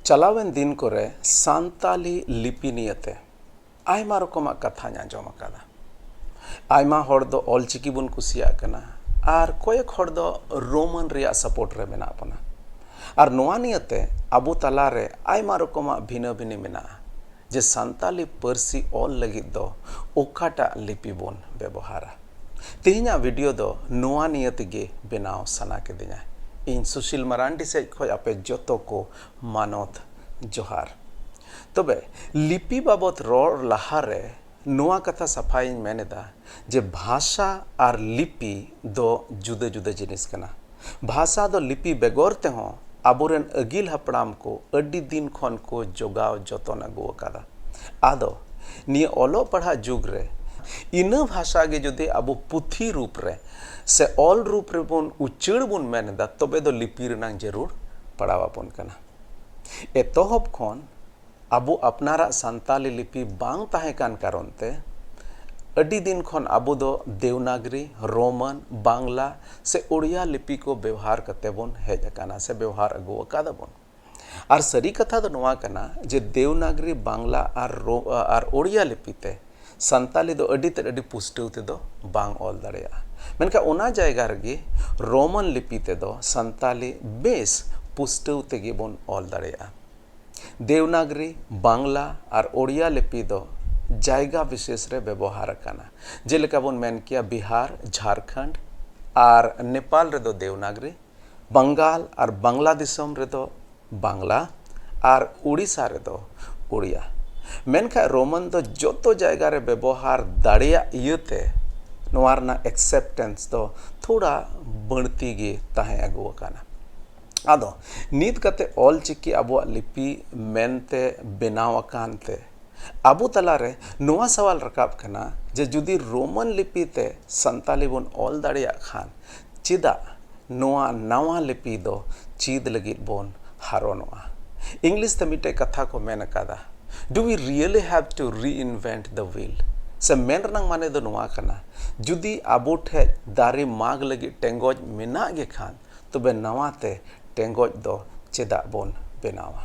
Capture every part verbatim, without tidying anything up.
ᱪᱟᱞᱟᱣᱮᱱ ᱫᱤᱱ ᱠᱚᱨᱮ ᱥᱟᱱᱛᱟᱞᱤ ᱞᱤᱯᱤ ᱱᱤᱭᱮᱛᱮ ᱟᱭᱢᱟ ᱨᱚᱠᱚᱢᱟᱜ ᱠᱟᱛᱷᱟᱧ ᱟᱸᱡᱚᱢ ᱟᱠᱟᱫᱟ᱾ ᱟᱭᱢᱟ ᱦᱚᱲ ᱫᱚ ᱚᱞᱪᱤᱠᱤ ᱵᱚᱱ ᱠᱩᱥᱤᱭᱟᱜ ᱠᱟᱱᱟ, ᱟᱨ ᱠᱚᱭᱮᱠ ᱦᱚᱲ ᱫᱚ ᱨᱳᱢᱟᱱ ᱨᱮᱭᱟᱜ ᱥᱟᱯᱳᱨᱴ ᱨᱮ ᱢᱮᱱᱟᱜ ᱵᱚᱱᱟ᱾ ᱟᱨ ᱱᱚᱣᱟ ᱱᱤᱭᱮᱛᱮ ᱟᱵᱚ ᱛᱟᱞᱟᱨᱮ ᱟᱭᱢᱟ ᱨᱚᱠᱚᱢᱟᱜ ᱵᱷᱤᱱᱟᱹ ᱵᱷᱤᱱᱤ ᱢᱮᱱᱟᱜᱼᱟ, ᱡᱮ ᱥᱟᱱᱛᱟᱞᱤ ᱯᱟᱹᱨᱥᱤ ᱚᱞ ᱞᱟᱹᱜᱤᱫ ᱫᱚ ᱚᱠᱟᱴᱟᱜ ᱞᱤᱯᱤ ᱵᱚᱱ ᱵᱮᱵᱚᱦᱟᱨᱟ᱾ ᱛᱮᱦᱮᱧᱟᱜ ᱵᱷᱤᱰᱤᱭᱳ ᱫᱚ ᱱᱚᱣᱟ ᱱᱤᱭᱮ ᱛᱮᱜᱮ ᱵᱮᱱᱟᱣ ᱥᱟᱱᱟ ᱠᱤᱫᱤᱧᱟ᱾ ᱤᱧ ᱥᱩᱥᱤᱞ ᱢᱟᱨᱟᱱᱰᱤ ᱥᱮᱡ ᱠᱷᱚᱡ ᱟᱯᱮ ᱡᱚᱛᱚ ᱠᱚ ᱢᱟᱱᱚᱛ ᱡᱚᱦᱟᱨ᱾ ᱛᱚᱵᱮ ᱞᱤᱯᱤ ᱵᱟᱵᱚᱛ ᱨᱚᱲ ᱞᱟᱦᱟᱨᱮ ᱱᱚᱣᱟ ᱠᱟᱛᱷᱟ ᱥᱟᱯᱷᱟᱭᱤᱧ ᱢᱮᱱ ᱮᱫᱟ ᱡᱮ ᱵᱷᱟᱥᱟ ᱟᱨ ᱞᱤᱯᱤ ᱫᱚ ᱡᱩᱫᱟᱹ ᱡᱩᱫᱟᱹ ᱡᱤᱱᱤᱥ ᱠᱟᱱᱟ᱾ ᱵᱷᱟᱥᱟ ᱫᱚ ᱞᱤᱯᱤ ᱵᱮᱜᱚᱨ ᱛᱮᱦᱚᱸ ᱟᱵᱚᱨᱮᱱ ᱟᱹᱜᱤᱞ ᱦᱟᱯᱲᱟᱢ ᱠᱚ ᱟᱹᱰᱤ ᱫᱤᱱ ᱠᱷᱚᱱ ᱠᱚ ᱡᱚᱜᱟᱣ ᱡᱚᱛᱚᱱ ᱟᱹᱜᱩ ᱟᱠᱟᱫᱟ᱾ ᱟᱫᱚ ᱱᱤᱭᱟᱹ ᱚᱞᱚᱜ ᱯᱟᱲᱦᱟᱜ ᱡᱩᱜᱽ ᱨᱮ ᱤᱱᱟᱹ ᱵᱷᱟᱥᱟ ᱜᱮ ᱡᱩᱫᱤ ᱟᱵᱚ ᱯᱩᱛᱷᱤ ᱨᱩᱯ ᱨᱮ ᱥᱮ ᱚᱞ ᱨᱩᱯ ᱨᱮᱵᱚᱱ ᱩᱪᱟᱹᱲ ᱵᱚᱱ ᱢᱮᱱ ᱮᱫᱟ, ᱛᱚᱵᱮ ᱫᱚ ᱞᱤᱯᱤ ᱨᱮᱱᱟᱝ ᱡᱟᱹᱨᱩᱲ ᱯᱟᱲᱟᱣ ᱟᱵᱚᱱ ᱠᱟᱱᱟ᱾ ᱮᱛᱚᱦᱚᱵ ᱠᱷᱚᱱ ᱟᱵᱚ ᱟᱯᱱᱟᱨᱟᱜ ᱥᱟᱱᱛᱟᱞᱤ ᱞᱤᱯᱤ ᱵᱟᱝ ᱛᱟᱦᱮᱸ ᱠᱟᱱ ᱠᱟᱨᱚᱱ ᱛᱮ ᱟᱹᱰᱤ ᱫᱤᱱ ᱠᱷᱚᱱ ᱟᱵᱚ ᱫᱚ ᱫᱮᱣᱱᱟᱜᱽᱨᱤ, ᱨᱳᱢᱟᱱ, ᱵᱟᱝᱞᱟ ᱥᱮ ᱳᱲᱤᱭᱟ ᱞᱤᱯᱤ ᱠᱚ ᱵᱮᱣᱦᱟᱨ ᱠᱟᱛᱮ ᱵᱚᱱ ᱦᱮᱡ ᱟᱠᱟᱱᱟ ᱥᱮ ᱵᱮᱣᱦᱟᱨ ᱟᱹᱜᱩ ᱟᱠᱟᱫᱟ ᱵᱚᱱ᱾ ᱟᱨ ᱥᱟᱹᱨᱤ ᱠᱟᱛᱷᱟ ᱫᱚ ᱱᱚᱣᱟ ᱠᱟᱱᱟ ᱡᱮ ᱫᱮᱣᱱᱟᱜᱽᱨᱤ, ᱵᱟᱝᱞᱟ ᱟᱨ ᱨᱳ-, ᱟᱨ ᱳᱲᱤᱭᱟ ᱞᱤᱯᱤ ᱛᱮ ᱥᱟᱱᱛᱟᱞᱤ ᱫᱚ ᱟᱹᱰᱤ ᱛᱮᱫ ᱟᱹᱰᱤ ᱯᱩᱥᱴᱟᱹᱣ ᱛᱮᱫᱚ ᱵᱟᱝ ᱚᱞ ᱫᱟᱲᱮᱭᱟᱜᱼᱟ᱾ ᱢᱮᱱᱠᱷᱟᱱ ᱚᱱᱟ ᱡᱟᱭᱜᱟ ᱨᱮᱜᱮ ᱨᱳᱢᱟᱱ ᱞᱤᱯᱤ ᱛᱮᱫᱚ ᱥᱟᱱᱛᱟᱞᱤ ᱵᱮᱥ ᱯᱩᱥᱴᱟᱹᱣ ᱛᱮᱜᱮ ᱵᱚᱱ ᱚᱞ ᱫᱟᱲᱮᱭᱟᱜᱼᱟ᱾ ᱫᱮᱣᱱᱟᱜᱽᱨᱤ, ᱵᱟᱝᱞᱟ ᱟᱨ ᱳᱲᱤᱭᱟ ᱞᱤᱯᱤ ᱫᱚ ᱡᱟᱭᱜᱟ ᱵᱤᱥᱮᱥ ᱨᱮ ᱵᱮᱵᱚᱦᱟᱨ ᱟᱠᱟᱱᱟ᱾ ᱡᱮᱞᱮᱠᱟ ᱵᱚᱱ ᱢᱮᱱ ᱠᱮᱭᱟ ᱵᱤᱦᱟᱨ, ᱡᱷᱟᱨᱠᱷᱚᱸᱰ ᱟᱨ ᱱᱮᱯᱟᱞ ᱨᱮᱫᱚ ᱫᱮᱣᱱᱟᱜᱽᱨᱤ, ᱵᱟᱝᱜᱟᱞ ᱟᱨ ᱵᱟᱝᱞᱟ ᱫᱤᱥᱚᱢ ᱨᱮᱫᱚ ᱵᱟᱝᱞᱟ ᱟᱨ ᱩᱲᱤᱥᱥᱟ ᱨᱮᱫᱚ ᱩᱲᱤᱭᱟ᱾ ᱢᱮᱱᱠᱷᱟᱱ ᱨᱳᱢᱟᱱ ᱫᱚ ᱡᱚᱛᱚ ᱡᱟᱭᱜᱟ ᱨᱮ ᱵᱮᱵᱚᱦᱟᱨ ᱫᱟᱲᱮᱭᱟᱜ ᱤᱭᱟᱹᱛᱮ ᱱᱚᱣᱟ ᱨᱮᱱᱟᱜ ᱮᱠᱥᱮᱯᱴᱮᱱᱥ ᱫᱚ ᱛᱷᱚᱲᱟ ᱵᱟᱹᱲᱛᱤ ᱜᱮ ᱛᱟᱦᱮᱸ ᱟᱹᱜᱩ ᱟᱠᱟᱱᱟ᱾ ᱟᱫᱚ ᱱᱤᱛ ᱠᱟᱛᱮ ᱚᱞ ᱪᱤᱠᱤ ᱟᱵᱚᱣᱟᱜ ᱞᱤᱯᱤ ᱢᱮᱱᱛᱮ ᱵᱮᱱᱟᱣ ᱟᱠᱟᱱ ᱛᱮ ᱟᱵᱚ ᱛᱟᱞᱟᱨᱮ ᱱᱚᱣᱟ ᱥᱟᱣᱟᱞ ᱨᱟᱠᱟᱵ ᱠᱟᱱᱟ ᱡᱮ ᱡᱩᱫᱤ ᱨᱳᱢᱟᱱ ᱞᱤᱯᱤ ᱛᱮ ᱥᱟᱱᱛᱟᱞᱤ ᱵᱚᱱ ᱚᱞ ᱫᱟᱲᱮᱭᱟᱜ ᱠᱷᱟᱱ ᱪᱮᱫᱟᱜ ᱱᱚᱣᱟ ᱱᱟᱣᱟ ᱞᱤᱯᱤ ᱫᱚ ᱪᱮᱫ ᱞᱟᱹᱜᱤᱫ ᱵᱚᱱ ᱦᱟᱨᱚᱱᱚᱜᱼᱟ? ᱤᱝᱞᱤᱥ ᱛᱮ ᱢᱤᱫᱴᱮᱡ ᱠᱟᱛᱷᱟ ᱠᱚ ᱢᱮᱱ ᱟᱠᱟᱫᱟ, "Do we really have to reinvent the wheel?" ᱥᱮ ᱢᱮᱱ ᱨᱮᱱᱟᱜ ᱢᱟᱱᱮ ᱫᱚ ᱱᱚᱣᱟ ᱠᱟᱱᱟ, ᱡᱩᱫᱤ ᱟᱵᱚ ᱴᱷᱮᱡ ᱫᱟᱨᱮ ᱢᱟᱜᱽ ᱞᱟᱹᱜᱤᱫ ᱴᱮᱸᱜᱚᱡ ᱢᱮᱱᱟᱜ ᱜᱮ ᱠᱷᱟᱱ, ᱛᱚᱵᱮ ᱱᱟᱣᱟ ᱛᱮ ᱴᱮᱸᱜᱚᱡ ᱫᱚ ᱪᱮᱫᱟᱜ ᱵᱚᱱ ᱵᱮᱱᱟᱣᱟ?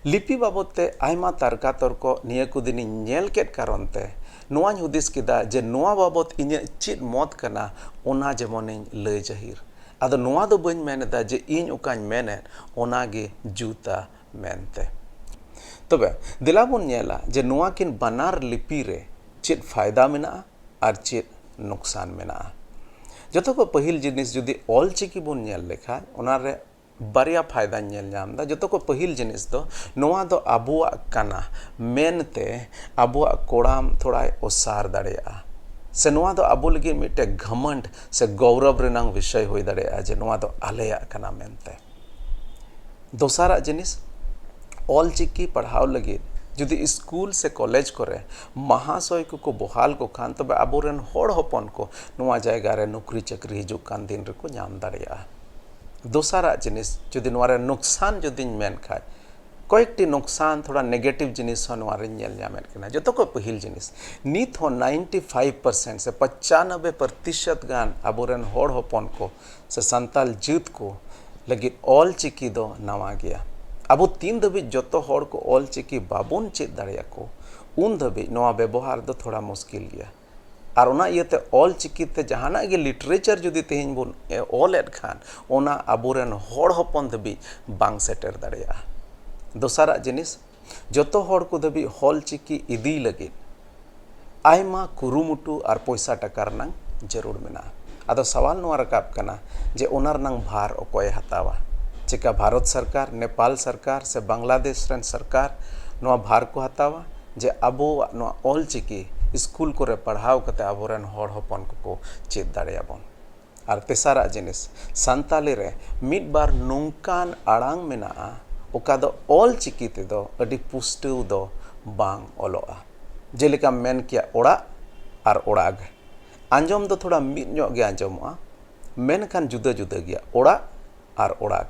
ᱞᱤᱯᱤ ᱵᱟᱵᱚᱫ ᱛᱮ ᱟᱭᱢᱟ ᱛᱟᱨᱠᱟ ᱛᱚᱨᱠᱚ ᱱᱤᱭᱟᱹ ᱠᱚ ᱫᱤᱱᱤᱧ ᱧᱮᱞ ᱠᱮᱫ ᱠᱟᱨᱚᱱ ᱛᱮ ᱱᱚᱣᱟᱧ ᱦᱩᱫᱤᱥ ᱠᱮᱫᱟ ᱡᱮ ᱱᱚᱣᱟ ᱵᱟᱵᱚᱫ ᱤᱧᱟᱹᱜ ᱪᱮᱫ ᱢᱚᱛ ᱠᱟᱱᱟ, ᱚᱱᱟ ᱡᱮᱢᱚᱱᱤᱧ ᱞᱟᱹᱭ ᱡᱟᱹᱦᱤᱨ᱾ ᱟᱫᱚ ᱱᱚᱣᱟ ᱫᱚ ᱵᱟᱹᱧ ᱢᱮᱱ ᱮᱫᱟ ᱡᱮ ᱤᱧ ᱚᱠᱟᱧ ᱢᱮᱱᱮᱫ ᱚᱱᱟ ᱜᱮ ᱡᱩᱛᱟ ᱢᱮᱱᱛᱮ᱾ ᱛᱚᱵᱮ ᱫᱮᱞᱟ ᱵᱚᱱ ᱧᱮᱞᱟ ᱡᱮ ᱱᱚᱣᱟ ᱠᱤᱱ ᱵᱟᱱᱟᱨ ᱞᱤᱯᱤ ᱨᱮ ᱪᱮᱫ ᱯᱷᱟᱭᱫᱟ ᱢᱮᱱᱟᱜᱼᱟ ᱟᱨ ᱪᱮᱫ ᱱᱩᱠᱥᱟᱱ ᱢᱮᱱᱟᱜᱼᱟ᱾ ᱡᱚᱛᱚ ᱠᱷᱚᱱ ᱯᱟᱹᱦᱤᱞ ᱡᱤᱱᱤᱥ ᱡᱩᱫᱤ ᱚᱞ ᱪᱤᱠᱤ ᱵᱚᱱ ᱧᱮᱞ ᱞᱮᱠᱷᱟᱱ, ᱚᱱᱟᱨᱮ ᱵᱟᱨᱭᱟ ᱯᱷᱟᱭᱫᱟᱧ ᱧᱮᱞ ᱧᱟᱢ ᱮᱫᱟ᱾ ᱡᱚᱛᱚ ᱠᱷᱚᱱ ᱯᱟᱹᱦᱤᱞ ᱡᱤᱱᱤᱥ ᱫᱚ ᱱᱚᱣᱟ ᱫᱚ ᱟᱵᱚᱣᱟᱜ ᱠᱟᱱᱟ ᱢᱮᱱᱛᱮ ᱟᱵᱚᱣᱟᱜ ᱠᱚᱲᱟᱢ ᱛᱷᱚᱲᱟᱭ ᱚᱥᱟᱨ ᱫᱟᱲᱮᱭᱟᱜᱼᱟ, ᱥᱮ ᱱᱚᱣᱟ ᱫᱚ ᱟᱵᱚ ᱞᱟᱹᱜᱤᱫ ᱢᱤᱫᱴᱮᱱ ᱜᱷᱟᱢᱚᱱᱰ ᱥᱮ ᱜᱚᱨᱚᱵᱽ ᱨᱮᱱᱟᱝ ᱵᱤᱥᱚᱭ ᱦᱩᱭ ᱫᱟᱲᱮᱭᱟᱜᱼᱟ ᱡᱮ ᱱᱚᱣᱟ ᱫᱚ ᱟᱞᱮᱭᱟᱜ ᱠᱟᱱᱟ ᱢᱮᱱᱛᱮ᱾ ᱫᱚᱥᱟᱨᱟᱜ ᱡᱤᱱᱤᱥ, ᱚᱞ ᱪᱤᱠᱤ ᱯᱟᱲᱦᱟᱣ ᱞᱟᱹᱜᱤᱫ ᱡᱩᱫᱤ ᱥᱠᱩᱞ ᱥᱮ ᱠᱚᱞᱮᱡᱽ ᱠᱚᱨᱮ ᱢᱟᱦᱟᱥᱚᱭ ᱠᱚᱠᱚ ᱵᱚᱦᱟᱞ ᱠᱚ ᱠᱷᱟᱱ, ᱛᱚᱵᱮ ᱟᱵᱚᱨᱮᱱ ᱦᱚᱲ ᱦᱚᱯᱚᱱ ᱠᱚ ᱱᱚᱣᱟ ᱡᱟᱭᱜᱟ ᱨᱮ ᱱᱚᱠᱨᱤ ᱪᱟᱹᱠᱨᱤ ᱦᱤᱡᱩᱜ ᱠᱟᱱ ᱫᱤᱱ ᱨᱮᱠᱚ ᱧᱟᱢ ᱫᱟᱲᱮᱭᱟᱜᱼᱟ᱾ ᱫᱚᱥᱟᱨᱟᱜ ᱡᱤᱱᱤᱥ, ᱡᱩᱫᱤ ᱱᱚᱣᱟ ᱨᱮ ᱱᱩᱠᱥᱟᱱ ᱡᱩᱫᱤᱧ ᱢᱮᱱ ᱠᱷᱟᱡ, ᱠᱚᱭᱮᱠᱴᱤ ᱱᱩᱠᱥᱟᱱ, ᱛᱷᱚᱲᱟ ᱱᱮᱜᱮᱴᱤᱵᱷ ᱡᱤᱱᱤᱥ ᱦᱚᱸ ᱱᱚᱣᱟ ᱨᱮᱧ ᱧᱮᱞ ᱧᱟᱢᱮᱫ ᱠᱟᱱᱟ᱾ ᱡᱚᱛᱚ ᱠᱷᱚᱱ ᱯᱟᱹᱦᱤᱞ ᱡᱤᱱᱤᱥ, ᱱᱤᱛ ᱦᱚᱸ ᱱᱟᱭᱤᱱᱴᱤ ᱯᱷᱟᱭᱤᱵᱷ ᱯᱟᱨᱥᱮᱱᱴ ᱥᱮ ᱯᱚᱪᱟᱱᱚᱵᱵᱳᱭ ᱯᱨᱚᱛᱤᱥᱚᱛ ᱜᱟᱱ ᱟᱵᱚᱨᱮᱱ ᱦᱚᱲ ᱦᱚᱯᱚᱱ ᱠᱚ ᱥᱮ ᱥᱟᱱᱛᱟᱞ ᱡᱟᱹᱛ ᱠᱚ ᱞᱟᱹᱜᱤᱫ ᱚᱞ ᱪᱤᱠᱤ ᱫᱚ ᱱᱟᱣᱟ ᱜᱮᱭᱟ᱾ ᱟᱵᱚ ᱛᱤᱱ ᱫᱷᱟᱹᱵᱤᱡ ᱡᱚᱛᱚ ᱦᱚᱲ ᱠᱚ ᱚᱞ ᱪᱤᱠᱤ ᱵᱟᱵᱚᱱ ᱪᱮᱫ ᱫᱟᱲᱮᱭᱟᱠᱚ, ᱩᱱ ᱫᱷᱟᱹᱵᱤᱡ ᱱᱚᱣᱟ ᱵᱮᱵᱚᱦᱟᱨ ᱫᱚ ᱛᱷᱚᱲᱟ ᱢᱩᱥᱠᱤᱞ ᱜᱮᱭᱟ᱾ ᱟᱨ ᱚᱱᱟ ᱤᱭᱟᱹᱛᱮ ᱚᱞ ᱪᱤᱠᱤ ᱛᱮ ᱡᱟᱦᱟᱱᱟᱜ ᱜᱮ ᱞᱤᱴᱟᱨᱮᱪᱟᱨ ᱡᱩᱫᱤ ᱛᱮᱦᱮᱧ ᱵᱚᱱ ᱚᱞᱮᱫ ᱠᱷᱟᱱ, ᱚᱱᱟ ᱟᱵᱚᱨᱮᱱ ᱦᱚᱲ ᱦᱚᱯᱚᱱ ᱫᱷᱟᱹᱵᱤᱡ ᱵᱟᱝ ᱥᱮᱴᱮᱨ ᱫᱟᱲᱮᱭᱟᱜᱼᱟ᱾ ᱫᱚᱥᱟᱨᱟᱜ ᱡᱤᱱᱤᱥ, ᱡᱚᱛᱚ ᱦᱚᱲ ᱠᱚ ᱫᱷᱟᱹᱵᱤᱡ ᱚᱞ ᱪᱤᱠᱤ ᱤᱫᱤ ᱞᱟᱹᱜᱤᱫ ᱟᱭᱢᱟ ᱠᱩᱨᱩᱢᱩᱴᱩ ᱟᱨ ᱯᱚᱭᱥᱟ ᱴᱟᱠᱟ ᱨᱮᱱᱟᱝ ᱡᱟᱹᱨᱩᱲ ᱢᱮᱱᱟᱜᱼᱟ᱾ ᱟᱫᱚ ᱥᱟᱣᱟᱞ ᱱᱚᱣᱟ ᱨᱟᱠᱟᱵ ᱠᱟᱱᱟ ᱡᱮ ᱚᱱᱟ ᱨᱮᱱᱟᱝ ᱵᱷᱟᱨ ᱚᱠᱚᱭᱮ ᱦᱟᱛᱟᱣᱟ? ᱪᱮᱠᱟ ᱵᱷᱟᱨᱚᱛ ᱥᱚᱨᱠᱟᱨ, ᱱᱮᱯᱟᱞ ᱥᱚᱨᱠᱟᱨ ᱥᱮ ᱵᱟᱝᱞᱟᱫᱮᱥ ᱨᱮᱱ ᱥᱚᱨᱠᱟᱨ ᱱᱚᱣᱟ ᱵᱷᱟᱨ ᱠᱚ ᱦᱟᱛᱟᱣᱟ ᱡᱮ ᱟᱵᱚᱣᱟᱜ ᱱᱚᱣᱟ ᱚᱞ ᱪᱤᱠᱤ ᱥᱠᱩᱞ ᱠᱚᱨᱮ ᱯᱟᱲᱦᱟᱣ ᱠᱟᱛᱮ ᱟᱵᱚᱨᱮᱱ ᱦᱚᱲ ᱦᱚᱯᱚᱱ ᱠᱚᱠᱚ ᱪᱮᱫ ᱫᱟᱲᱮᱭᱟᱵᱚᱱ? ᱟᱨ ᱛᱮᱥᱟᱨᱟᱜ ᱡᱤᱱᱤᱥ, ᱥᱟᱱᱛᱟᱞᱤ ᱨᱮ ᱢᱤᱫ ᱵᱟᱨ ᱱᱚᱝᱠᱟᱱ ᱟᱲᱟᱝ ᱢᱮᱱᱟᱜᱼᱟ, ᱚᱠᱟ ᱫᱚ ᱚᱞ ᱪᱤᱠᱤ ᱛᱮᱫᱚ ᱟᱹᱰᱤ ᱯᱩᱥᱴᱟᱹᱣ ᱫᱚ ᱵᱟᱝ ᱚᱞᱚᱜᱼᱟ᱾ ᱡᱮᱞᱮᱠᱟᱢ ᱢᱮᱱ ᱠᱮᱭᱟ ᱚᱲᱟᱜ ᱟᱨ ᱚᱲᱟᱜ᱾ ᱟᱸᱡᱚᱢ ᱫᱚ ᱛᱷᱚᱲᱟ ᱢᱤᱫ ᱧᱚᱜ ᱜᱮ ᱟᱸᱡᱚᱢᱚᱜᱼᱟ, ᱢᱮᱱᱠᱷᱟᱱ ᱡᱩᱫᱟᱹ ᱡᱩᱫᱟᱹ ᱜᱮᱭᱟ, ᱚᱲᱟᱜ ᱟᱨ ᱚᱲᱟᱜ᱾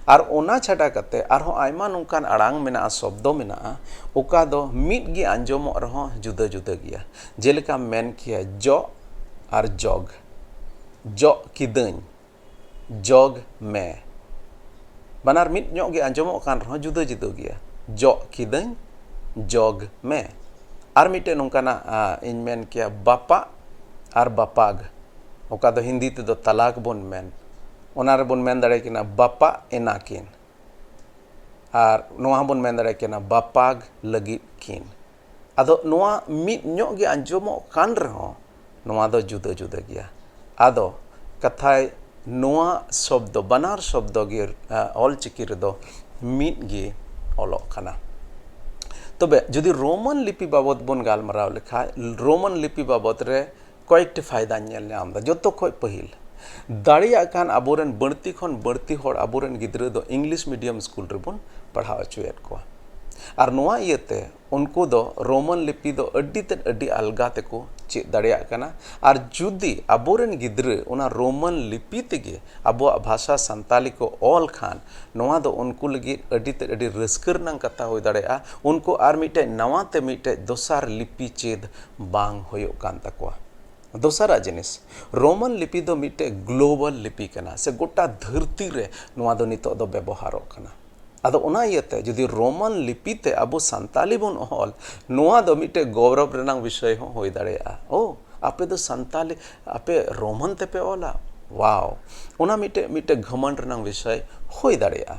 ᱟᱨ ᱚᱱᱟ ᱪᱷᱟᱰᱟ ᱠᱟᱛᱮ ᱟᱨᱦᱚᱸ ᱟᱭᱢᱟ ᱱᱚᱝᱠᱟᱱ ᱟᱲᱟᱝ ᱢᱮᱱᱟᱜᱼᱟ, ᱥᱚᱵᱫᱚ ᱢᱮᱱᱟᱜᱼᱟ, ᱚᱠᱟ ᱫᱚ ᱢᱤᱫ ᱜᱮ ᱟᱸᱡᱚᱢᱚᱜ ᱨᱮᱦᱚᱸ ᱡᱩᱫᱟᱹ ᱡᱩᱫᱟᱹ ᱜᱮᱭᱟ᱾ ᱡᱮᱞᱮᱠᱟᱢ ᱢᱮᱱ ᱠᱮᱭᱟ ᱡᱚᱜ ᱟᱨ ᱡᱚᱜᱽ, ᱡᱚᱜ ᱠᱤᱫᱟᱹᱧ, ᱡᱚᱜᱽ ᱢᱮ᱾ ᱵᱟᱱᱟᱨ ᱢᱤᱫ ᱧᱚᱜ ᱜᱮ ᱟᱸᱡᱚᱢᱚᱜ ᱠᱟᱱ ᱨᱮᱦᱚᱸ ᱡᱩᱫᱟᱹ ᱡᱩᱫᱟᱹ ᱜᱮᱭᱟ᱾ ᱡᱚᱜ ᱠᱤᱫᱟᱹᱧ, ᱡᱚᱜᱽ ᱢᱮ᱾ ᱟᱨ ᱢᱤᱫᱴᱮᱱ ᱱᱚᱝᱠᱟᱱᱟᱜ ᱟ, ᱤᱧ ᱢᱮᱱ ᱠᱮᱭᱟ ᱵᱟᱯᱟᱜ ᱟᱨ ᱵᱟᱯᱟᱜᱽ, ᱚᱠᱟ ᱫᱚ ᱦᱤᱱᱫᱤ ᱛᱮᱫᱚ ᱛᱟᱞᱟᱠ ᱵᱚᱱ ᱢᱮᱱ, ᱚᱱᱟ ᱨᱮᱵᱚᱱ ᱢᱮᱱ ᱫᱟᱲᱮ ᱠᱤᱱᱟ ᱵᱟᱯᱟᱜ ᱮᱱᱟ ᱠᱤᱱ᱾ ᱟᱨ ᱱᱚᱣᱟ ᱦᱚᱸᱵᱚᱱ ᱢᱮᱱ ᱫᱟᱲᱮ ᱠᱤᱱᱟ ᱵᱟᱯᱟᱜᱽ ᱞᱟᱹᱜᱤᱫ ᱠᱤᱱ᱾ ᱟᱫᱚ ᱱᱚᱣᱟ ᱢᱤᱫ ᱧᱚᱜ ᱜᱮ ᱟᱸᱡᱚᱢᱚᱜ ᱠᱟᱱ ᱨᱮᱦᱚᱸ ᱱᱚᱣᱟ ᱫᱚ ᱡᱩᱫᱟᱹ ᱡᱩᱫᱟᱹ ᱜᱮᱭᱟ᱾ ᱟᱫᱚ ᱠᱟᱛᱷᱟᱭ ᱱᱚᱣᱟ ᱥᱚᱵᱫᱚ, ᱵᱟᱱᱟᱨ ᱥᱚᱵᱫᱚ ᱜᱮ ᱟ, ᱚᱞᱪᱤᱠᱤ ᱨᱮᱫᱚ ᱢᱤᱫ ᱜᱮ ᱚᱞᱚᱜ ᱠᱟᱱᱟ᱾ ᱛᱚᱵᱮ ᱡᱩᱫᱤ ᱨᱳᱢᱟᱱ ᱞᱤᱯᱤ ᱵᱟᱵᱚᱛ ᱵᱚᱱ ᱜᱟᱞᱢᱟᱨᱟᱣ ᱞᱮᱠᱷᱟᱡ, ᱨᱳᱢᱟᱱ ᱞᱤᱯᱤ ᱵᱟᱵᱚᱛ ᱨᱮ ᱠᱚᱭᱮᱠᱴᱤ ᱯᱷᱟᱭᱫᱟᱧ ᱧᱮᱞ ᱧᱟᱢ ᱮᱫᱟ᱾ ᱡᱚᱛᱚ ᱠᱷᱚᱡ ᱯᱟᱹᱦᱤᱞ, ᱫᱟᱲᱮᱭᱟᱜ ᱠᱷᱟᱱ ᱟᱵᱚᱨᱮᱱ ᱵᱟᱹᱲᱛᱤ ᱠᱷᱚᱱ ᱵᱟᱹᱲᱛᱤ ᱦᱚᱲ, ᱟᱵᱚᱨᱮᱱ ᱜᱤᱫᱽᱨᱟᱹ ᱫᱚ ᱤᱝᱞᱤᱥ ᱢᱤᱰᱤᱭᱟᱢ ᱥᱠᱩᱞ ᱨᱮᱵᱚᱱ ᱯᱟᱲᱦᱟᱣ ᱦᱚᱪᱚᱭᱮᱫ ᱠᱚᱣᱟ᱾ ᱟᱨ ᱱᱚᱣᱟ ᱤᱭᱟᱹᱛᱮ ᱩᱱᱠᱩ ᱫᱚ ᱨᱳᱢᱟᱱ ᱞᱤᱯᱤ ᱫᱚ ᱟᱹᱰᱤ ᱛᱮᱫ ᱟᱹᱰᱤ ᱟᱞᱜᱟ ᱛᱮᱠᱚ ᱪᱮᱫ ᱫᱟᱲᱮᱭᱟᱜ ᱠᱟᱱᱟ᱾ ᱟᱨ ᱡᱩᱫᱤ ᱟᱵᱚᱨᱮᱱ ᱜᱤᱫᱽᱨᱟᱹ ᱚᱱᱟ ᱨᱳᱢᱟᱱ ᱞᱤᱯᱤ ᱛᱮᱜᱮ ᱟᱵᱚᱣᱟᱜ ᱵᱷᱟᱥᱟ ᱥᱟᱱᱛᱟᱞᱤ ᱠᱚ ᱚᱞ ᱠᱷᱟᱱ, ᱱᱚᱣᱟ ᱫᱚ ᱩᱱᱠᱩ ᱞᱟᱹᱜᱤᱫ ᱟᱹᱰᱤ ᱛᱮᱫ ᱟᱹᱰᱤ ᱨᱟᱹᱥᱠᱟᱹ ᱨᱮᱱᱟᱜ ᱠᱟᱛᱷᱟ ᱦᱩᱭ ᱫᱟᱲᱮᱭᱟᱜᱼᱟ᱾ ᱩᱱᱠᱩ ᱟᱨ ᱢᱤᱫᱴᱮᱡ ᱱᱟᱣᱟ ᱛᱮ ᱢᱤᱫᱴᱮᱡ ᱫᱚᱥᱟᱨ ᱞᱤᱯᱤ ᱪᱮᱫ ᱵᱟᱝ ᱦᱩᱭᱩᱜ ᱠᱟᱱ ᱛᱟᱠᱚᱣᱟ᱾ ᱫᱚᱥᱟᱨᱟᱜ ᱡᱤᱱᱤᱥ, ᱨᱳᱢᱟᱱ ᱞᱤᱯᱤ ᱫᱚ ᱢᱤᱫᱴᱮᱡ ᱜᱞᱳᱵᱟᱞ ᱞᱤᱯᱤ ᱠᱟᱱᱟ, ᱥᱮ ᱜᱚᱴᱟ ᱫᱷᱟᱹᱨᱛᱤ ᱨᱮ ᱱᱚᱣᱟ ᱫᱚ ᱱᱤᱛᱚᱜ ᱫᱚ ᱵᱮᱵᱚᱦᱟᱨᱚᱜ ᱠᱟᱱᱟ᱾ ᱟᱫᱚ ᱚᱱᱟ ᱤᱭᱟᱹᱛᱮ ᱡᱩᱫᱤ ᱨᱳᱢᱟᱱ ᱞᱤᱯᱤ ᱛᱮ ᱟᱵᱚ ᱥᱟᱱᱛᱟᱞᱤ ᱵᱚᱱ ᱚᱞ, ᱱᱚᱣᱟ ᱫᱚ ᱢᱤᱫᱴᱮᱡ ᱜᱚᱨᱚᱵᱽ ᱨᱮᱱᱟᱜ ᱵᱤᱥᱚᱭ ᱦᱚᱸ ᱦᱩᱭ ᱫᱟᱲᱮᱭᱟᱜᱼᱟ᱾ ᱳ, ᱟᱯᱮ ᱫᱚ ᱥᱟᱱᱛᱟᱞᱤ, ᱟᱯᱮ ᱨᱳᱢᱟᱱ ᱛᱮᱯᱮ ᱚᱞᱟ? ᱣᱟᱣ! ᱚᱱᱟ ᱢᱤᱫᱴᱮᱡ, ᱢᱤᱫᱴᱮᱡ ᱜᱷᱟᱢᱚᱱᱰ ᱨᱮᱱᱟᱜ ᱵᱤᱥᱚᱭ ᱦᱩᱭ ᱫᱟᱲᱮᱭᱟᱜᱼᱟ᱾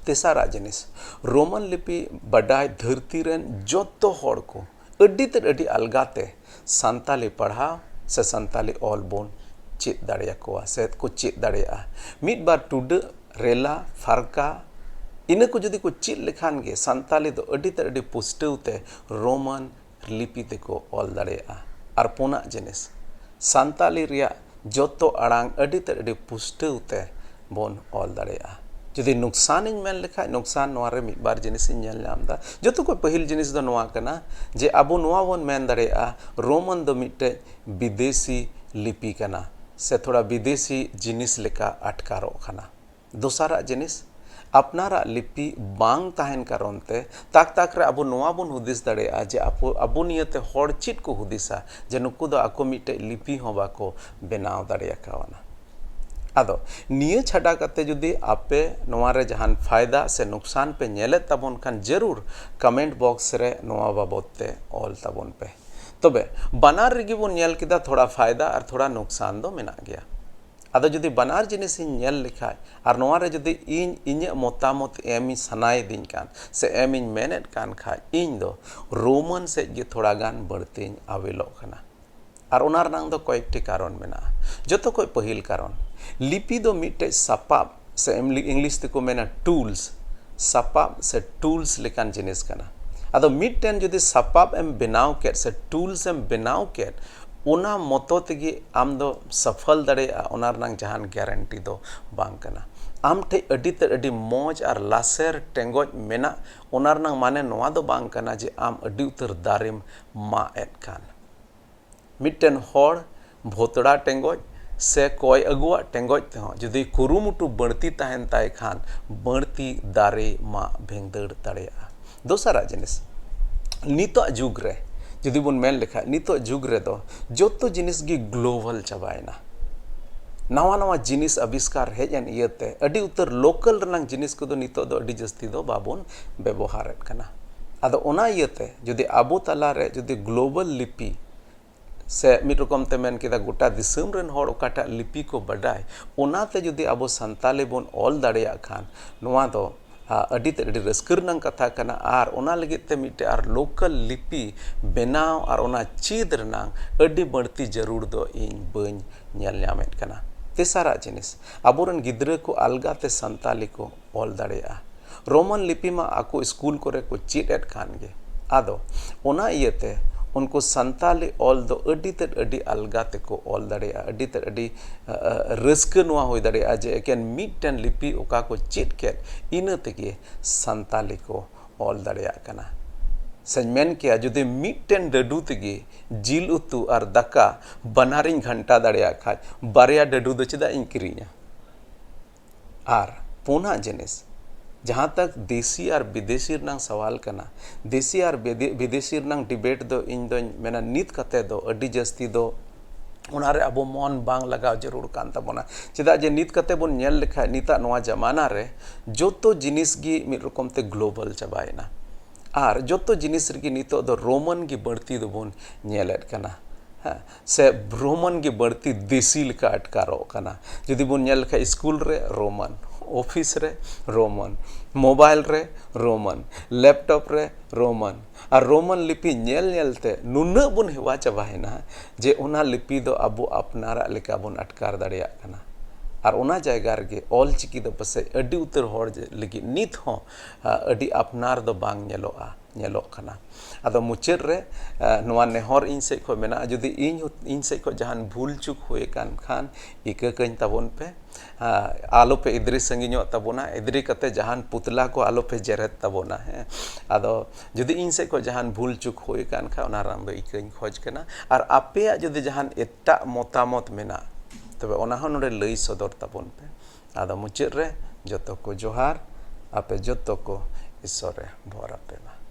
ᱛᱮᱥᱟᱨᱟᱜ ᱡᱤᱱᱤᱥ, ᱨᱳᱢᱟᱱ ᱞᱤᱯᱤ ᱵᱟᱰᱟᱭ ᱫᱷᱟᱹᱨᱛᱤ ᱨᱮᱱ ᱡᱚᱛᱚ ᱦᱚᱲ ᱠᱚ ᱟᱹᱰᱤ ᱛᱮᱫ ᱟᱹᱰᱤ ᱟᱞᱜᱟ ᱛᱮ ᱥᱟᱱᱛᱟᱞᱤ ᱯᱟᱲᱦᱟᱣ ᱥᱮ ᱥᱟᱱᱛᱟᱞᱤ ᱚᱞ ᱵᱚᱱ ᱪᱮᱫ ᱫᱟᱲᱮᱭᱟᱠᱚᱣᱟ ᱥᱮ ᱠᱚ ᱪᱮᱫ ᱫᱟᱲᱮᱭᱟᱜᱼᱟ᱾ ᱢᱤᱫ ᱵᱟᱨ ᱴᱩᱰᱟᱹᱜ, ᱨᱮᱞᱟ, ᱯᱷᱟᱨᱠᱟ, ᱤᱱᱟᱹ ᱠᱚ ᱡᱩᱫᱤ ᱠᱚ ᱪᱮᱫ ᱞᱮᱠᱷᱟᱱ ᱜᱮ ᱥᱟᱱᱛᱟᱞᱤ ᱫᱚ ᱟᱹᱰᱤ ᱛᱮᱫ ᱟᱹᱰᱤ ᱯᱩᱥᱴᱟᱹᱣ ᱛᱮ ᱨᱳᱢᱟᱱ ᱞᱤᱯᱤ ᱛᱮᱠᱚ ᱚᱞ ᱫᱟᱲᱮᱭᱟᱜᱼᱟ᱾ ᱟᱨ ᱯᱩᱱᱟᱜ ᱡᱤᱱᱤᱥ, ᱥᱟᱱᱛᱟᱞᱤ ᱨᱮᱭᱟᱜ ᱡᱚᱛᱚ ᱟᱲᱟᱝ ᱟᱹᱰᱤ ᱛᱮᱫ ᱟᱹᱰᱤ ᱯᱩᱥᱴᱟᱹᱣ ᱛᱮ ᱵᱚᱱ ᱚᱞ ᱫᱟᱲᱮᱭᱟᱜᱼᱟ᱾ ᱡᱩᱫᱤ ᱱᱩᱠᱥᱟᱱᱤᱧ ᱢᱮᱱ ᱞᱮᱠᱷᱟᱡ, ᱱᱩᱠᱥᱟᱱ ᱱᱚᱣᱟ ᱨᱮ ᱢᱤᱫ ᱵᱟᱨ ᱡᱤᱱᱤᱥᱤᱧ ᱧᱮᱞ ᱧᱟᱢ ᱮᱫᱟ᱾ ᱡᱚᱛᱚ ᱠᱷᱚᱡ ᱯᱟᱹᱦᱤᱞ ᱡᱤᱱᱤᱥ ᱫᱚ ᱱᱚᱣᱟ ᱠᱟᱱᱟ ᱡᱮ ᱟᱵᱚ ᱱᱚᱣᱟ ᱵᱚᱱ ᱢᱮᱱ ᱫᱟᱲᱮᱭᱟᱜᱼᱟ, ᱨᱳᱢᱟᱱ ᱫᱚ ᱢᱤᱫᱴᱮᱡ ᱵᱤᱫᱮᱥᱤ ᱞᱤᱯᱤ ᱠᱟᱱᱟ ᱥᱮ ᱛᱷᱚᱲᱟ ᱵᱤᱫᱮᱥᱤ ᱡᱤᱱᱤᱥ ᱞᱮᱠᱟ ᱟᱴᱠᱟᱨᱚᱜ ᱠᱟᱱᱟ᱾ ᱫᱚᱥᱟᱨᱟᱜ ᱡᱤᱱᱤᱥ, ᱟᱯᱱᱟᱨᱟᱜ ᱞᱤᱯᱤ ᱵᱟᱝ ᱛᱟᱦᱮᱱ ᱠᱟᱨᱚᱱ ᱛᱮ ᱛᱟᱠ ᱛᱟᱠ ᱨᱮ ᱟᱵᱚ ᱱᱚᱣᱟ ᱵᱚᱱ ᱦᱩᱫᱤᱥ ᱫᱟᱲᱮᱭᱟᱜᱼᱟ ᱡᱮ ᱟᱵᱚ, ᱟᱵᱚ ᱱᱤᱭᱟᱹᱛᱮ ᱦᱚᱲ ᱪᱮᱫ ᱠᱚ ᱦᱩᱫᱤᱥᱟ ᱡᱮ ᱱᱩᱠᱩ ᱫᱚ ᱟᱠᱚ ᱢᱤᱫᱴᱮᱡ ᱞᱤᱯᱤ ᱦᱚᱸ ᱵᱟᱠᱚ ᱵᱮᱱᱟᱣ ᱫᱟᱲᱮᱭᱟᱠᱟᱣᱱᱟ᱾ ᱟᱫᱚ ᱱᱤᱭᱟᱹ ᱪᱷᱟᱰᱟ ᱠᱟᱛᱮ ᱡᱩᱫᱤ ᱟᱯᱮ ᱱᱚᱣᱟ ᱨᱮ ᱡᱟᱦᱟᱱ ᱯᱷᱟᱭᱫᱟ ᱥᱮ ᱱᱩᱠᱥᱟᱱ ᱯᱮ ᱧᱮᱞᱮᱫ ᱛᱟᱵᱚᱱ ᱠᱷᱟᱱ, ᱡᱟᱹᱨᱩᱲ comment box ᱨᱮ ᱱᱚᱣᱟ ᱵᱟᱵᱚᱛ ᱛᱮ ᱚᱞ ᱛᱟᱵᱚᱱ ᱯᱮ᱾ ᱛᱚᱵᱮ ᱵᱟᱱᱟᱨ ᱨᱮᱜᱮ ᱵᱚᱱ ᱧᱮᱞ ᱠᱮᱫᱟ, ᱛᱷᱚᱲᱟ ᱯᱷᱟᱭᱫᱟ ᱟᱨ ᱛᱷᱚᱲᱟ ᱱᱩᱠᱥᱟᱱ ᱫᱚ ᱢᱮᱱᱟᱜ ᱜᱮᱭᱟ᱾ ᱟᱫᱚ ᱡᱩᱫᱤ ᱵᱟᱱᱟᱨ ᱡᱤᱱᱤᱥ ᱤᱧ ᱧᱮᱞ ᱞᱮᱠᱷᱟᱡ ᱟᱨ ᱱᱚᱣᱟ ᱨᱮ ᱡᱩᱫᱤ ᱤᱧ ᱤᱧᱟᱹᱜ ᱢᱚᱛᱟᱢᱚᱛ ᱮᱢᱤᱧ ᱥᱟᱱᱟᱭᱮᱫᱤᱧ ᱠᱟᱱ ᱥᱮ ᱮᱢᱤᱧ ᱢᱮᱱᱮᱫ ᱠᱟᱱ ᱠᱷᱟᱡ, ᱤᱧ ᱫᱚ ᱨᱳᱢᱟᱱ ᱥᱮᱫ ᱜᱮ ᱛᱷᱚᱲᱟ ᱜᱟᱱ ᱵᱟᱹᱲᱛᱤᱧ ᱟᱹᱣᱮᱞᱚᱜ ᱠᱟᱱᱟ᱾ ᱟᱨ ᱚᱱᱟ ᱨᱮᱱᱟᱝ ᱫᱚ ᱠᱚᱭᱮᱠᱴᱤ ᱠᱟᱨᱚᱱ ᱢᱮᱱᱟᱜᱼᱟ᱾ ᱡᱚᱛᱚ ᱠᱷᱚᱡ ᱯᱟᱹᱦᱤᱞ ᱠᱟᱨᱚᱱ, ᱞᱤᱯᱤ ᱫᱚ ᱢᱤᱫᱴᱮᱡ ᱥᱟᱯᱟᱵ ᱥᱮ ᱮᱢ-, ᱤᱝᱞᱤᱥ ᱛᱮᱠᱚ ᱢᱮᱱᱟ tools, ᱥᱟᱯᱟᱵ ᱥᱮ tools ᱞᱮᱠᱟᱱ ᱡᱤᱱᱤᱥ ᱠᱟᱱᱟ᱾ ᱟᱫᱚ ᱢᱤᱫᱴᱮᱱ ᱡᱩᱫᱤ ᱥᱟᱯᱟᱵ ᱮᱢ ᱵᱮᱱᱟᱣ ᱠᱮᱫ ᱥᱮ tools ᱮᱢ ᱵᱮᱱᱟᱣ ᱠᱮᱫ, ᱚᱱᱟ ᱢᱚᱛᱚ ᱛᱮᱜᱮ ᱟᱢ ᱫᱚ ᱥᱟᱯᱷᱚᱞ ᱫᱟᱲᱮᱭᱟᱜᱼᱟ, ᱚᱱᱟ ᱨᱮᱱᱟᱝ ᱡᱟᱦᱟᱱ guarantee ᱫᱚ ᱵᱟᱝ ᱠᱟᱱᱟ᱾ ᱟᱢ ᱴᱷᱮᱡ ᱟᱹᱰᱤ ᱛᱮᱫ ᱟᱹᱰᱤ ᱢᱚᱡᱽ ᱟᱨ ᱞᱟᱥᱮᱨ ᱴᱮᱸᱜᱚᱡ ᱢᱮᱱᱟᱜ, ᱚᱱᱟ ᱨᱮᱱᱟᱝ ᱢᱟᱱᱮ ᱱᱚᱣᱟ ᱫᱚ ᱵᱟᱝ ᱠᱟᱱᱟ ᱡᱮ ᱟᱢ ᱟᱹᱰᱤ ᱩᱛᱟᱹᱨ ᱫᱟᱨᱮᱢ ᱢᱟᱜ ᱮᱫ ᱠᱟᱱ᱾ ᱢᱤᱫᱴᱮᱱ ᱦᱚᱲ ᱵᱷᱚᱛᱲᱟ ᱴᱮᱸᱜᱚᱡ ᱥᱮ ᱠᱚᱭ ᱟᱹᱜᱩᱣᱟᱜ ᱴᱮᱸᱜᱚᱡ ᱛᱮᱦᱚᱸ ᱡᱩᱫᱤ ᱠᱩᱨᱩᱢᱩᱴᱩ ᱵᱟᱹᱲᱛᱤ ᱛᱟᱦᱮᱱ ᱛᱟᱭ ᱠᱷᱟᱱ, ᱵᱟᱹᱲᱛᱤ ᱫᱟᱨᱮ ᱢᱟᱜ ᱵᱷᱤᱸᱫᱟᱹᱲ ᱫᱟᱲᱮᱭᱟᱜᱼᱟ᱾ ᱫᱚᱥᱟᱨᱟᱜ ᱡᱤᱱᱤᱥ, ᱱᱤᱛᱚᱜ ᱡᱩᱜᱽ ᱨᱮ ᱡᱩᱫᱤ ᱵᱚᱱ ᱢᱮᱱ ᱞᱮᱠᱷᱟᱡ, ᱱᱤᱛᱚᱜ ᱡᱩᱜᱽ ᱨᱮᱫᱚ ᱡᱚᱛᱚ ᱡᱤᱱᱤᱥ ᱜᱮ global ᱪᱟᱵᱟᱭᱮᱱᱟ᱾ ᱱᱟᱣᱟ ᱱᱟᱣᱟ ᱡᱤᱱᱤᱥ ᱟᱵᱤᱥᱠᱟᱨ ᱦᱮᱡ ᱮᱱ ᱤᱭᱟᱹᱛᱮ ᱟᱹᱰᱤ ᱩᱛᱟᱹᱨ local ᱨᱮᱱᱟᱜ ᱡᱤᱱᱤᱥ ᱠᱚᱫᱚ ᱱᱤᱛᱚᱜ ᱫᱚ ᱟᱹᱰᱤ ᱡᱟᱹᱥᱛᱤ ᱫᱚ ᱵᱟᱵᱚᱱ ᱵᱮᱵᱚᱦᱟᱨᱮᱫ ᱠᱟᱱᱟ᱾ ᱟᱫᱚ ᱚᱱᱟ ᱤᱭᱟᱹᱛᱮ ᱡᱩᱫᱤ ᱟᱵᱚ ᱛᱟᱞᱟᱨᱮ ᱡᱩᱫᱤ global ᱞᱤᱯᱤ ᱥᱮ ᱢᱤᱫ ᱨᱚᱠᱚᱢ ᱛᱮ ᱢᱮᱱ ᱠᱮᱫᱟ, ᱜᱚᱴᱟ ᱫᱤᱥᱚᱢ ᱨᱮᱱ ᱦᱚᱲ ᱚᱠᱟᱴᱟᱜ ᱞᱤᱯᱤ ᱠᱚ ᱵᱟᱰᱟᱭ, ᱚᱱᱟᱛᱮ ᱡᱩᱫᱤ ᱟᱵᱚ ᱥᱟᱱᱛᱟᱞᱤ ᱵᱚᱱ ᱚᱞ ᱫᱟᱲᱮᱭᱟᱜ ᱠᱷᱟᱱ, ᱱᱚᱣᱟ ᱫᱚ, ᱟ, ᱟᱹᱰᱤ ᱛᱮᱫ ᱟᱹᱰᱤ ᱨᱟᱹᱥᱠᱟᱹ ᱨᱮᱱᱟᱜ ᱠᱟᱛᱷᱟ ᱠᱟᱱᱟ᱾ ᱟᱨ ᱚᱱᱟ ᱞᱟᱹᱜᱤᱫ ᱛᱮ ᱢᱤᱫᱴᱮᱡ ᱟᱨ local ᱞᱤᱯᱤ ᱵᱮᱱᱟᱣ ᱟᱨ ᱚᱱᱟ ᱪᱮᱫ ᱨᱮᱱᱟᱜ ᱟᱹᱰᱤ ᱵᱟᱹᱲᱛᱤ ᱡᱟᱹᱨᱩᱲ ᱫᱚ ᱤᱧ ᱵᱟᱹᱧ ᱧᱮᱞ ᱧᱟᱢᱮᱫ ᱠᱟᱱᱟ᱾ ᱛᱮᱥᱟᱨᱟᱜ ᱡᱤᱱᱤᱥ, ᱟᱵᱚᱨᱮᱱ ᱜᱤᱫᱽᱨᱟᱹ ᱠᱚ ᱟᱞᱜᱟ ᱛᱮ ᱥᱟᱱᱛᱟᱞᱤ ᱠᱚ ᱚᱞ ᱫᱟᱲᱮᱭᱟᱜᱼᱟ᱾ ᱨᱳᱢᱟᱱ ᱞᱤᱯᱤ ᱢᱟ ᱟᱠᱚ ᱥᱠᱩᱞ ᱠᱚᱨᱮ ᱠᱚ ᱪᱮᱫ ᱮᱫ ᱠᱟᱱ ᱜᱮ᱾ ᱟᱫᱚ ᱚᱱᱟ ᱤᱭᱟᱹᱛᱮ ᱩᱱᱠᱩ ᱥᱟᱱᱛᱟᱞᱤ ᱚᱞ ᱫᱚ ᱟᱹᱰᱤ ᱛᱮᱫ ᱟᱹᱰᱤ ᱟᱞᱜᱟ ᱛᱮᱠᱚ ᱚᱞ ᱫᱟᱲᱮᱭᱟᱜᱼᱟ᱾ ᱟᱹᱰᱤ ᱛᱮᱫ ᱟᱹᱰᱤ, ᱟ, ᱟ, ᱨᱟᱹᱥᱠᱟᱹ ᱱᱚᱣᱟ ᱦᱩᱭ ᱫᱟᱲᱮᱭᱟᱜᱼᱟ ᱡᱮ ᱮᱠᱮᱱ ᱢᱤᱫᱴᱮᱱ ᱞᱤᱯᱤ ᱚᱠᱟ ᱠᱚ ᱪᱮᱫ ᱠᱮᱫ, ᱤᱱᱟᱹ ᱛᱮᱜᱮ ᱥᱟᱱᱛᱟᱞᱤ ᱠᱚ ᱚᱞ ᱫᱟᱲᱮᱭᱟᱜ ᱠᱟᱱᱟ᱾ ᱥᱮᱧ ᱢᱮᱱ ᱠᱮᱭᱟ, ᱡᱩᱫᱤ ᱢᱤᱫᱴᱮᱱ ᱰᱟᱹᱰᱩ ᱛᱮᱜᱮ ᱡᱤᱞ ᱩᱛᱩ ᱟᱨ ᱫᱟᱠᱟ ᱵᱟᱱᱟᱨᱤᱧ ᱜᱷᱟᱱᱴᱟ ᱫᱟᱲᱮᱭᱟᱜ ᱠᱷᱟᱡ, ᱵᱟᱨᱭᱟ ᱰᱟᱹᱰᱩ ᱫᱚ ᱪᱮᱫᱟᱜ ᱤᱧ ᱠᱤᱨᱤᱧᱟ? ᱟᱨ ᱯᱩᱱᱟᱜ ᱡᱤᱱᱤᱥ, ᱡᱟᱦᱟᱸ ᱛᱟᱠ ᱫᱮᱥᱤ ᱟᱨ ᱵᱤᱫᱮᱥᱤ ᱨᱮᱱᱟᱝ ᱥᱟᱣᱟᱞ ᱠᱟᱱᱟ, ᱫᱮᱥᱤ ᱟᱨ ᱵᱤᱫᱮ-, ᱵᱤᱫᱮᱥᱤ ᱨᱮᱱᱟᱝ debate ᱫᱚ ᱤᱧ ᱫᱚᱧ ᱢᱮᱱᱟ ᱱᱤᱛ ᱠᱟᱛᱮ ᱫᱚ ᱟᱹᱰᱤ ᱡᱟᱹᱥᱛᱤ ᱫᱚ ᱚᱱᱟᱨᱮ ᱟᱵᱚ ᱢᱚᱱ ᱵᱟᱝ ᱞᱟᱜᱟᱣ ᱡᱟᱹᱨᱩᱲ ᱠᱟᱱ ᱛᱟᱵᱚᱱᱟ᱾ ᱪᱮᱫᱟᱜ ᱡᱮ ᱱᱤᱛ ᱠᱟᱛᱮ ᱵᱚᱱ ᱧᱮᱞ ᱞᱮᱠᱷᱟᱱ ᱱᱤᱛᱟᱜ ᱱᱚᱣᱟ ᱡᱟᱢᱟᱱᱟ ᱨᱮ ᱡᱚᱛᱚ ᱡᱤᱱᱤᱥ ᱜᱮ ᱢᱤᱫ ᱨᱚᱠᱚᱢ ᱛᱮ global ᱪᱟᱵᱟᱭᱮᱱᱟ᱾ ᱟᱨ ᱡᱚᱛᱚ ᱡᱤᱱᱤᱥ ᱨᱮᱜᱮ ᱱᱤᱛᱚᱜ ᱫᱚ ᱨᱳᱢᱟᱱ ᱜᱮ ᱵᱟᱹᱲᱛᱤ ᱫᱚᱵᱚᱱ ᱧᱮᱞᱮᱫ ᱠᱟᱱᱟ᱾ ᱦᱮᱸ, ᱥᱮ ᱨᱳᱢᱟᱱ ᱜᱮ ᱵᱟᱹᱲᱛᱤ ᱫᱮᱥᱤ ᱞᱮᱠᱟ ᱟᱴᱠᱟᱨᱚᱜ ᱠᱟᱱᱟ᱾ ᱡᱩᱫᱤ ᱵᱚᱱ ᱧᱮᱞ ᱞᱮᱠᱷᱟᱱ ᱥᱠᱩᱞ ᱨᱮ ᱨᱳᱢᱟᱱ, ᱚᱯᱷᱤᱥ ᱨᱮ ᱨᱳᱢᱟᱱ, ᱢᱳᱵᱟᱭᱤᱞ ᱨᱮ ᱨᱳᱢᱟᱱ, ᱞᱮᱯᱴᱚᱯ ᱨᱮ ᱨᱳᱢᱟᱱ, ᱟᱨ ᱨᱳᱢᱟᱱ ᱞᱤᱯᱤ ᱧᱮᱞ ᱧᱮᱞ ᱛᱮ ᱱᱩᱱᱟᱹᱜ ᱵᱚᱱ ᱦᱮᱣᱟ ᱪᱟᱵᱟᱭᱮᱱᱟ ᱡᱮ ᱚᱱᱟ ᱞᱤᱯᱤ ᱫᱚ ᱟᱵᱚ ᱟᱯᱱᱟᱨᱟᱜ ᱞᱮᱠᱟ ᱵᱚᱱ ᱟᱴᱠᱟᱨ ᱫᱟᱲᱮᱭᱟᱜ ᱠᱟᱱᱟ᱾ ᱟᱨ ᱚᱱᱟ ᱡᱟᱭᱜᱟ ᱨᱮᱜᱮ ᱚᱞ ᱪᱤᱠᱤ ᱫᱚ ᱯᱟᱥᱮᱡ ᱟᱹᱰᱤ ᱩᱛᱟᱹᱨ ᱦᱚᱲ ᱞᱟᱹᱜᱤᱫ ᱱᱤᱛ ᱦᱚᱸ, ᱟ, ᱟᱹᱰᱤ ᱟᱯᱱᱟᱨ ᱫᱚ ᱵᱟᱝ ᱧᱮᱞᱚᱜᱼᱟ, ᱧᱮᱞᱚᱜ ᱠᱟᱱᱟ᱾ ᱟᱫᱚ ᱢᱩᱪᱟᱹᱫ ᱨᱮ, ᱟ, ᱱᱚᱣᱟ ᱱᱮᱦᱚᱨ ᱤᱧ ᱥᱮᱫ ᱠᱷᱚᱱ ᱢᱮᱱᱟᱜᱼᱟ, ᱡᱩᱫᱤ ᱤᱧ, ᱤᱧ ᱥᱮᱫ ᱠᱷᱚᱱ ᱡᱟᱦᱟᱱ ᱵᱷᱩᱞ ᱪᱩᱠ ᱦᱩᱭ ᱟᱠᱟᱱ ᱠᱷᱟᱱ ᱤᱠᱟᱹ ᱠᱟᱹᱧ ᱛᱟᱵᱚᱱ ᱯᱮ᱾ ᱟ, ᱟᱞᱚᱯᱮ ᱮᱫᱽᱨᱤ ᱥᱟᱺᱜᱤᱧᱚᱜ ᱛᱟᱵᱚᱱᱟ, ᱮᱫᱽᱨᱤ ᱠᱟᱛᱮ ᱡᱟᱦᱟᱱ ᱯᱩᱛᱞᱟ ᱠᱚ ᱟᱞᱚᱯᱮ ᱡᱮᱨᱮᱫ ᱛᱟᱵᱚᱱᱟ᱾ ᱦᱮᱸ, ᱟᱫᱚ ᱡᱩᱫᱤ ᱤᱧ ᱥᱮᱫ ᱠᱷᱚᱱ ᱡᱟᱦᱟᱱ ᱵᱷᱩᱞ ᱪᱩᱠ ᱦᱩᱭ ᱟᱠᱟᱱ ᱠᱷᱟᱱ ᱚᱱᱟ ᱨᱮᱱᱟᱜ ᱫᱚ ᱤᱠᱟᱹᱧ ᱠᱷᱚᱡᱽ ᱠᱟᱱᱟ᱾ ᱟᱨ ᱟᱯᱮᱭᱟᱜ ᱡᱩᱫᱤ ᱡᱟᱦᱟᱱ ᱮᱴᱟᱜ ᱢᱚᱛᱟᱢᱚᱛ ᱢᱮᱱᱟᱜ, ᱛᱚᱵᱮ ᱚᱱᱟ ᱦᱚᱸ ᱱᱚᱰᱮ ᱞᱟᱹᱭ ᱥᱚᱫᱚᱨ ᱛᱟᱵᱚᱱ ᱯᱮ᱾ ᱟᱫᱚ ᱢᱩᱪᱟᱹᱫ ᱨᱮ ᱡᱚᱛᱚ ᱠᱚ ᱡᱚᱦᱟᱨ, ᱟᱯᱮ ᱡᱚᱛᱚ ᱠᱚ ᱤᱥᱥᱚᱨᱮ ᱵᱷᱚᱨ ᱟᱯᱮ ᱢᱟ᱾